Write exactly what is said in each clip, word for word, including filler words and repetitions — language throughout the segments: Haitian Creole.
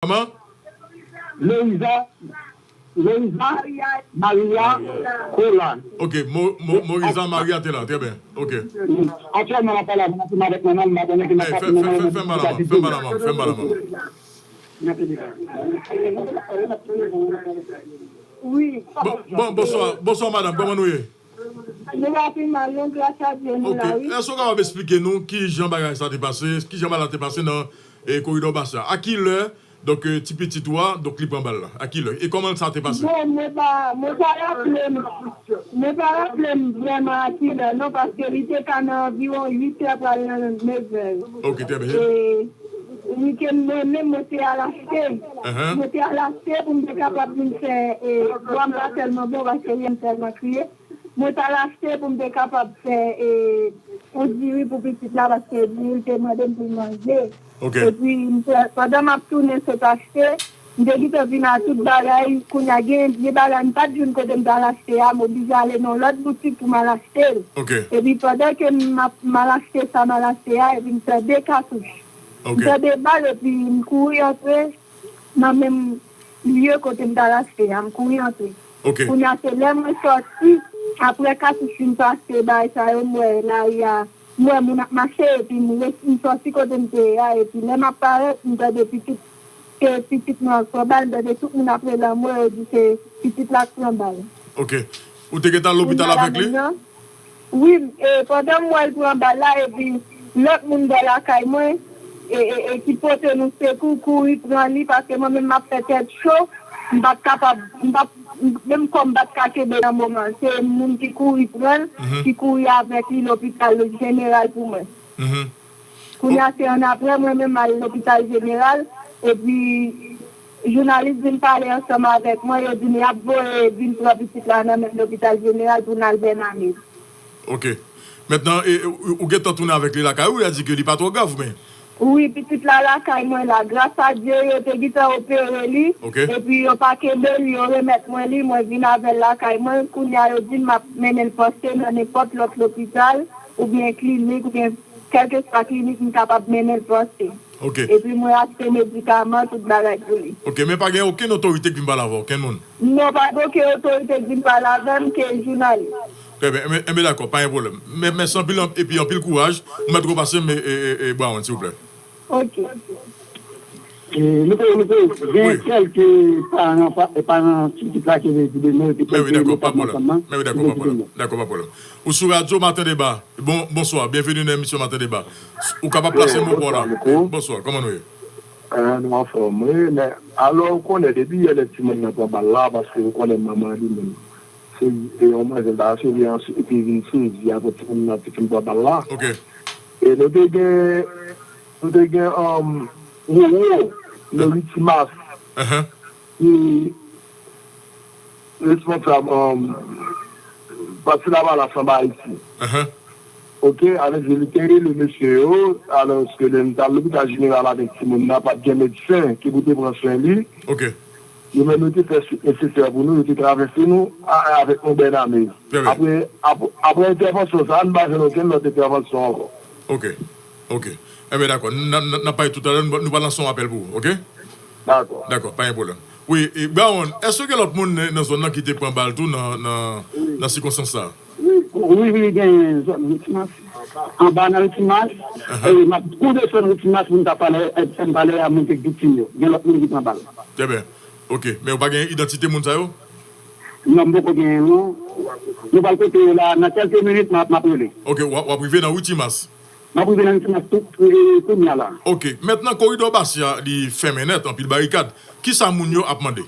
Kòman? Loiza, Loiza Maria Cola. Ok, Mo, Mo, Moiza Maria te la, trè byen. Ok. Aktyèlman, m ap pale avè w, m avèk manman l, m pa konnen ki nan pati manman l, fè m pale manman, fè m pale manman, fè m pale manman. Wi. Bon, bon, bonswa, bonswa madanm, kòman nou ye? Nou pa pi mal, non, gras a Dye, nou la, wi. Èske w kapab eksplike nou ki jan bagay sa te pase, ki jan bagay la te pase nan, e, koridò Bas la? A ki lè, donk, e, ti pitit ou a, donk, li pran bal la? A ki lè? E kòman sa te pase? Bon, mwen pa, mwen pa raple m, mwen pa raple m vrèman a ki lè, non, paske li te ka nan anviwon uit è pral nan nevè. Ok, trè byen. E, wi, ke mwen menm, mwen te al achte. Mwen te al achte pou m te kapab vin fè, e, bwa m pa tèlman bon, paske ri m tèlman kriye. Mwen t al achte pou m te kapab fè, e, yon diri pou pitit la, paske diri l te mande m pou l manje. Ok. Epi, m te, pandan m ap tounen sot achte, m te gentan vin a tout bagay. Kounye a, gen, gen bagay m pa t jwenn kote m t al achte a, m oblije ale nan yon lòt boutik pou m al achte l. Ok. Epi, pandan ke m ap, m al achte sa m al achte a, epi m tande katouch. Ok. M tande bal, epi m kouri antre nan menm lye kote m t al achte a, m kouri antre. Ok. Kounye a, se lè mwen sòti, apre katouch fin pase, bagay sa yo, m wè lari a, m wè moun ap mache, epi m res-, m sòti kote m te ye a, epi lè m ap parèt, m tande pitit, se pitit mwen k pran bal, m tande tout moun ap rele anmwe, yo di se pitit la k pran bal. Ok. Ou te gentan al lopital avèk li? Wi, e, pandan m wè l pran bal la, epi lòt moun bò lakay mwen, e, e, e, ki pote nou sekou, kouri pran li, paske mwen menm m ap fè tèt cho, m pa t kapab, m pa t, menm kò m pa t ka kenbe nan moman. Se moun ki kouri pran l, ki kouri avèk li lopital jeneral pou mwen. Kounye a, se annapre, mwen menm, m al lopital jeneral, epi jounalis vin pale ansanm avèk mwen, yo di m y ap voye vin pran pitit la nan menm lopital jeneral pou n al Bènamez. Ok. Mentnan, e, e, ou, ou gentan tounen avèk li lakay ou, sa di ke li pa twò grav, men? Wi, pitit la lakay mwen la. Gras a Dye, yo te gentan opere li, epi yo pa kenbe l, yo remèt mwen li, mwen vin avè l lakay mwen. Kounye a, yo di m m ap mennen l panse nan nenpòt lòt lopital, oubyen klinik, oubyen kèlkeswa klinik, m kapab mennen l panse. Ok. Epi mwen achte medikaman, tout bagay pou li. Ok, men pa gen okenn otorite ki vin pale avè w, okenn moun? Non, pa gen okenn otorite ki vin pale avè m ke jounalis. Trè byen, enben, enben dakò, pa gen pwoblèm. Men, mèsi anpil, anp-, epi anpil kouraj. Ou mèt repase m, e, e, e, e, Brown, silvouplè. Ok. E, nou te, nou te gen kèlke paran, pa-, paran pitit la ki vle di demen, ki... Men wi, dakò, pa pwoblèm. Men wi, dakò, pa pwoblèm. Dakò, pa pwoblèm. Ou sou radyo Maten Deba. Bon, bonswa, byenveni nan emisyon Maten Deba. Ou kapab plase mo pa w la. Bonswa, kòman nou ye? Ah, nou anfòm, wi, men alò, ou konnen, depi yè lè timoun nan pran bal la, paske ou konnen manman li menm, se, e, yon manzè l ta sezi, ansuit, epi vin sezi apre timoun nan te fin pran bal la. Ok. E nou te gen, nou te gen, um, Roro, nan Ritimas, ki responsab, um, pati Lavalas anba Ayiti. Ok, alèz li te rele mesye yo, alòske lè m t al lopital jeneral avèk timoun nan, pa t gen medsen ki pou te pran swen li. Ok. Yo menm yo te fè suit nesesè pou nou, yo te travèse nou a, avèk yon bèname. Trè byen. Apre, ap-, apre entèvansyon sa a, nou pa jwenn okenn lòt entèvansyon ankò. Ok, ok. Enben, dakò. N, n, n, n ap pale toutalè, nou, nou pral lanse yon apèl pou ou, ok? Dakò. Dakò, pa gen pwoblèm. Wi, e, Brown, èske gen lòt moun nan, nan zòn nan ki te pran bal tou nan, nan, nan sikonstans sa a? Wi, wi, wi, gen zòn Ritimas. Anba nan Ritimas, e, m ap tou desann Ritimas pou m ta pale, e, m pale a moun ki viktim yo. Gen lòt moun ki pran bal. Trè byen. Ok, men ou pa gen idantite moun sa yo? Non, m poko genyen, non. Nou pral kote yo la, nan kèlke minit, m ap, m ap rele. Ok, w ap, w ap rive nan Ritimas? M ap rive nan Ritimas tout, e, kounye a la. Ok, mentnan koridò Basya, li fèmen nèt, anpil barikad. Kisa moun yo ap mande?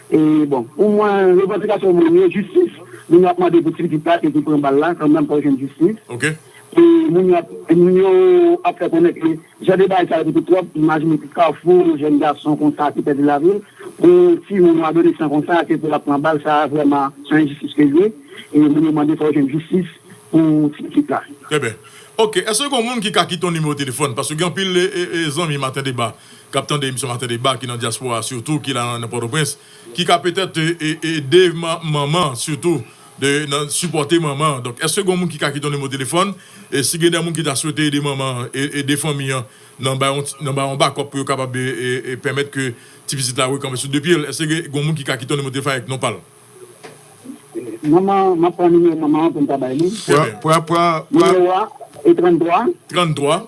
E, bon, pou mwen, revandikasyon moun yo, jistis. Moun yo ap mande pou ti pitit la, ke ki pran bal la, kanmenm fò jwenn jistis. Ok. E moun yo ap, e moun yo ap fè konnen ke jan de bagay sa yo te twòp, imajine ki Kafou, jèn gason konsa ki pèdi lavi l, pou timoun ou adolesan konsa ke pou l ap pran bal, sa vrèman se yon enjistis ke l ye. E moun yo mande fò yo jwenn jistis pou ti pitit la. Trè byen. Ok, èske gen moun ki ka kite yon nimewo telefòn? Paske gen anpil, e, e, e, zanmi Maten Deba k ap tande emisyon Maten Deba, ki nan dyaspora sitou, ki la nan Pòtoprens, ki ka petèt, e, e, ede man-, manman sitou de, nan sipòte manman an. Donk, èske gen moun ki ka kite yon nimewo telefòn? E si gen de moun ki ta swete ede manman an, e, ede fanmi an, nan bay yon, nan bay yon bakòp pou yo kapab, e, e, e pèmèt ke ti pitit la rekanpe sou de pye l, èske gen, gen moun ki ka kite yon nimewo telefòn avèk non pa l? Manman, m ap pran nimewo manman an pou m ta bay li. Pran, pran, pran, pran. Nimewo a, e tranntrwa. Tranntrwa.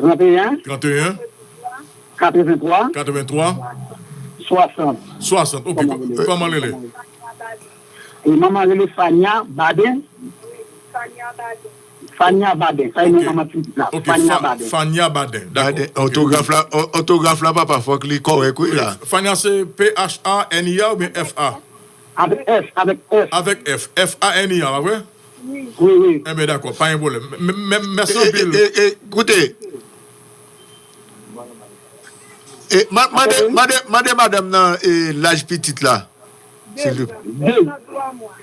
Tranteyen. Tranteyen. Katrevenntwa. Katrevenntwa. Swasant. Swasant, ok. Kòman w rele? Kòman w rele? E manman rele Fania Baden. Fania Baden. Sa e non manman ti pitit la. Ok, Fania Baden. Fania Baden. Dakò. Baden. Ok. Òtograf la, o- òtograf la, papa, fòk li kòrèk, wi, la. Fania se P H A N I A oubyen F A? Avèk F, avèk F. Avèk F. F A N I A, pa vre? Wi, wi. Enben, dakò, pa gen pwoblèm. M- m- m- Mèsi anpil. E, e, e, koute. E, ma- mande, mande, mande madanm nan, e, laj pitit la. Silvouplè. De,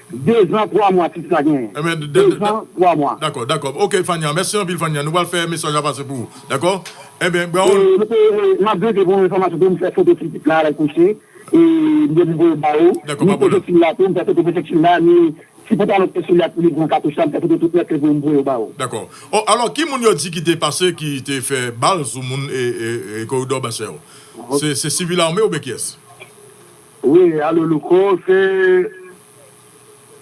de zan, twa mwa, pitit la genyen. Enben, de, de, de zan, twa mwa. Dakò, dakò. Ok, Fania, mèsi anpil, Fania. Nou pral fè mesaj la pase pou ou. Dakò? Enben, Brown. E, nou te, e, m ap veye pou yon enfòmasyon pou m fè foto pitit la, lè l kouche. E, m te voye ba ou. Dakò, pa pwoblèm. Ni pwojektil la tou, m fè foto pwojektil la, ni si pantalon ki te sou li ak li pran katouch la, m fè foto tout nèt li pou m voye ba ou. Dakò. O, alò, ki moun yo di ki te pase, ki te fè bal sou moun e, e, e koridò Basya yo? Se, se sivil ame oubyen kiyès? Wi, alo Louko, se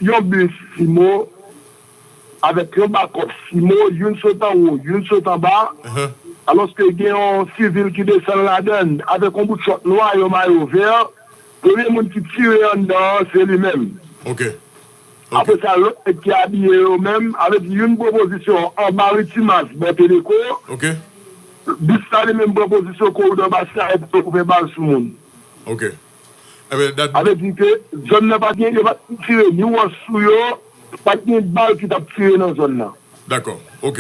yon bis Simo avèk yon bakòp Simo, youn sot anwo, youn sot anba, alòske gen yon sivil ki desann ladann avèk yon bout chòt nwa, yon mayo vè. Premye moun ki tire anndan an, se li menm. Ok. Ok. Apre sa, lòt nèg ki abiye yo menm, avè di youn pran pozisyon anba Ritimas, bò Teleko. Ok. Bis la li menm pran pozisyon koridò Basya epi yo ouvè bal sou moun. Ok. Enben, dat- Avè di ke zòn nan pa t gen, yo pa t tire ni wòch sou yo, pa t gen bal ki t ap tire nan zòn nan. Dakò, ok.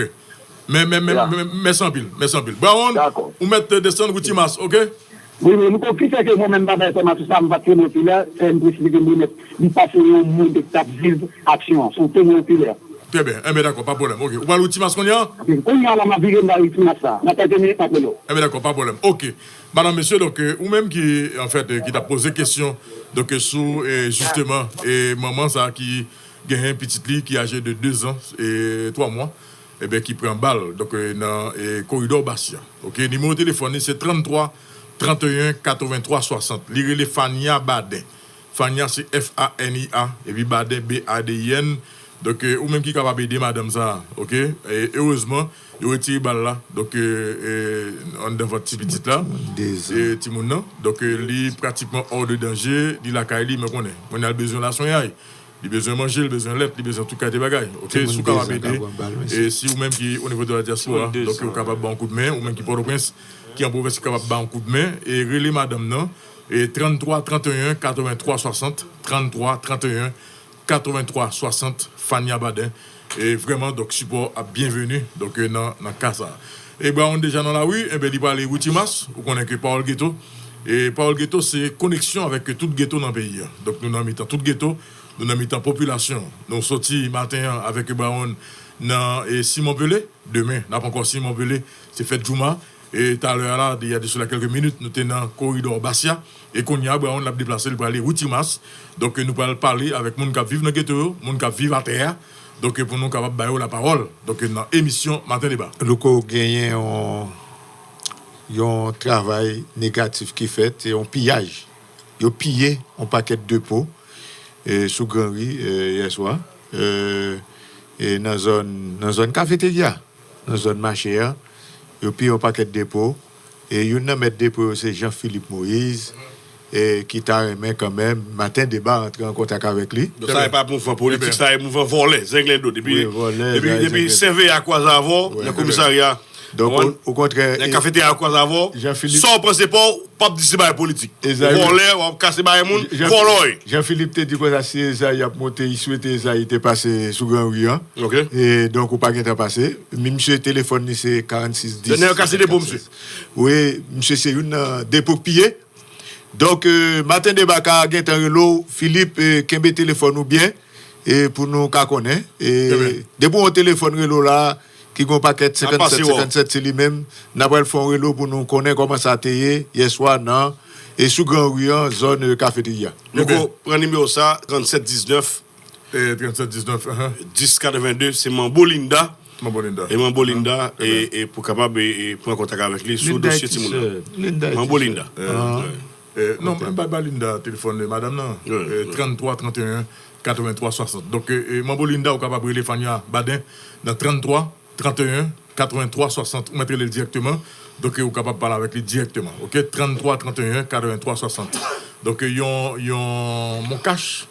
Men, men, men, men, mèsi anpil, mèsi anpil. Brown, ou mèt desann Ritimas, ok? Wi, wi, nou konn ki fè ke mwen menm m pa bay enfòmasyon sa, m pa t temwen okilè, fè m presite ke m remèt li pase yon moun ki t ap viv aksyon an, se yon temwen okilè. Trè byen, enben dakò, pa pwoblèm, ok. Ou pral Ritimas kounye a? Ok, kounye a la, m ap vire m ba Ritimas la, nan kèlke minit m ap rele w. Enben dakò, pa pwoblèm, ok. Madanm, mesye, donk, e, ou menm ki, anfèt, e, ki t ap poze kesyon, donk, e, sou, e, jisteman, e, manman sa ki genyen pitit li ki aje de de zan e twa mwa, enben, ki pran bal, donk, e, nan, e, koridò Basya. Ok, nimewo telefòn li se tranntrwa, tranteyen, katrevenntwa, swasant. Li rele Fania Baden. Fania se F A N I A, epi Baden, B A D I N. Donk, e, ou menm ki kapab ede madanm sa a, ok? E, erezman, yo retire bal la, donk, e, e, anndan vant ti pitit la, e, timoun nan. Donk, e, li pratikman hors de danger, li lakay li, men konnen, kounye a l bezwen laswenyay. Li bezwen manje, li bezwen lèt, li bezwen tout kalite bagay. Ok, si w kapab ede, e si ou menm ki o nivo de la dyaspora, donk ou kapab ba yon kout men, ou menm ki Pòtoprens, ki an pwovens, ki kapab ba yon kout men, e rele madanm nan, e tranntrwa tranteyen katrevenntwa swasant, tranntrwa tranteyen katrevenntwa swasant, Fania Baden. E vrèman, donk, sipò ap byenveni, donk, e nan, nan ka sa a. E Brown deja nan lari, enben, li prale Ritimas, ou konnen ke Pawòl Geto. E Pawòl Geto, se koneksyon avèk tout geto nan peyi a. Donk, nou nan mitan tout geto, nou nan mitan popilasyon. Nou soti maten an avèk Brown nan, e, Simon Pelé. Demen, n ap ankò Simon Pelé, se fèt Jouma. E talè a la, il y a de cela quelques minutes, nou te nan koridò Basya. E kounye a, Brown ap deplase, li prale Ritimas. Donk, nou pral pale avèk moun k ap viv nan geto yo, moun k ap viv atè a. Donk, pou nou kapab ba yo lapawòl. Donk, nan emisyon Maten Deba. Louko, genyen yon, yon travay negatif ki fèt, se yon piyaj. Yo piye yon pakèt depo, e, sou Granri, e, yèswa, e, e nan zòn, nan zòn kafeterya, nan zòn mache a, yo piye yon pakèt depo, e youn nan mèt depo yo se Jean Philippe Moïse, e ki ta renmen kanmenm Maten Deba rantre an kontak avèk li. Donk sa e pa mouvman politik, sa e mouvman vòlè, zenglendo. Depi, depi, depi C V A kwaze avè w nan komisarya, Donk, o, okontrè, nan e, kafeterya a kwaze avè w, Jean Philippe, sa w panse pa w, p ap di se bagay politik. Ezayi, vòlè, w ap kase bagay moun, Jean, vòlò w ye. Jean Philippe te di konsa, si Ezayi ap monte, li swete Ezayi te pase sou Granri an. Ok. E, donk, ou pa gentan pase. Men misye telefòn li se karannsis dis. Dènye yo kase depo, misye. Wi, misye se youn nan depo k piye. Donk, e, Maten Deba ka gentan rele w, Philippe, e, kenbe telefòn ou byen, e, pou nou ka konnen. E, depi w yon telefòn rele w la, ki gen yon pakèt senkannsèt senkannsèt, se li menm, n a pral fè yon rele w pou nou konnen kòman sa te ye yèswa nan, e, sou Granri an, zòn, e, kafeterya. Louko, pran nimewo sa, trannsèt diznèf, E, trannsenk diznèf, ahan. Dis katrevenndez, se Manbo Linda. Manbo Linda. E Manbo Linda, e, e pou kapab, e, e pran kontak avèk li sou dosye timoun nan. Manbo Linda. E, non, mwen ba, ba Linda telefòn, e, madanm nan. E, tranntwa tranteyen katrevenntwa swasant. Donk, e, e, Manbo Linda, ou kapab rele Fania Baden nan tranntwa tranteyen katrevenntwa swasant. Ou mèt rele l dirèkteman. Donk, ou kapab pale avèk li dirèkteman. Oke? Tranntwa tranteyen katrevenntwa swasant. Donk, yon, yon mon kach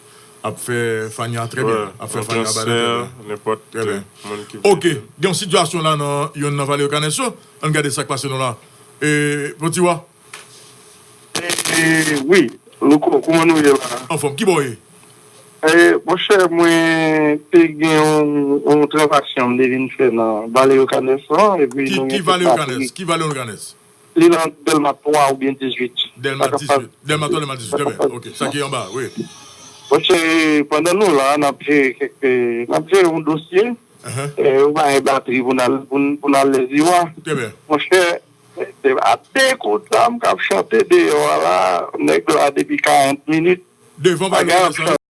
ap fè Fania trè byen. Ap fè Fania Baden trè byen. Nenpòt moun ki vle. Oke. Gen yon sitiyasyon la nan yonn nan Vale Okanès yo. Ann gade sa k pase nou la. E, Pòtiwa. E, wi, Louko, kòman nou ye la? Anfòm, ki bò w ye? E, monchè, mwen te gen yon, yon tranzaksyon m te vin fè nan Vale Okanès lan, epi nou gen kèk patri. Ki Vale Okanès? Ki Vale Okanès? Li nan Dèlma twa oubyen dizuit. Dèlma dizuit. Dèlma twa, Dèlma dizuit. Trè byen. Oke, sa ki anba, wi. Monchè, pandan nou la, n ap jere kèk, n ap jere yon dosye. E, ou pa gen batri pou n al, pou n, pou n al Lèziwa. Trè byen. Monchè, se pa de kout zam k ap chante deyò a la, nèg la depi karant minit. Devan Vale Okanès lan.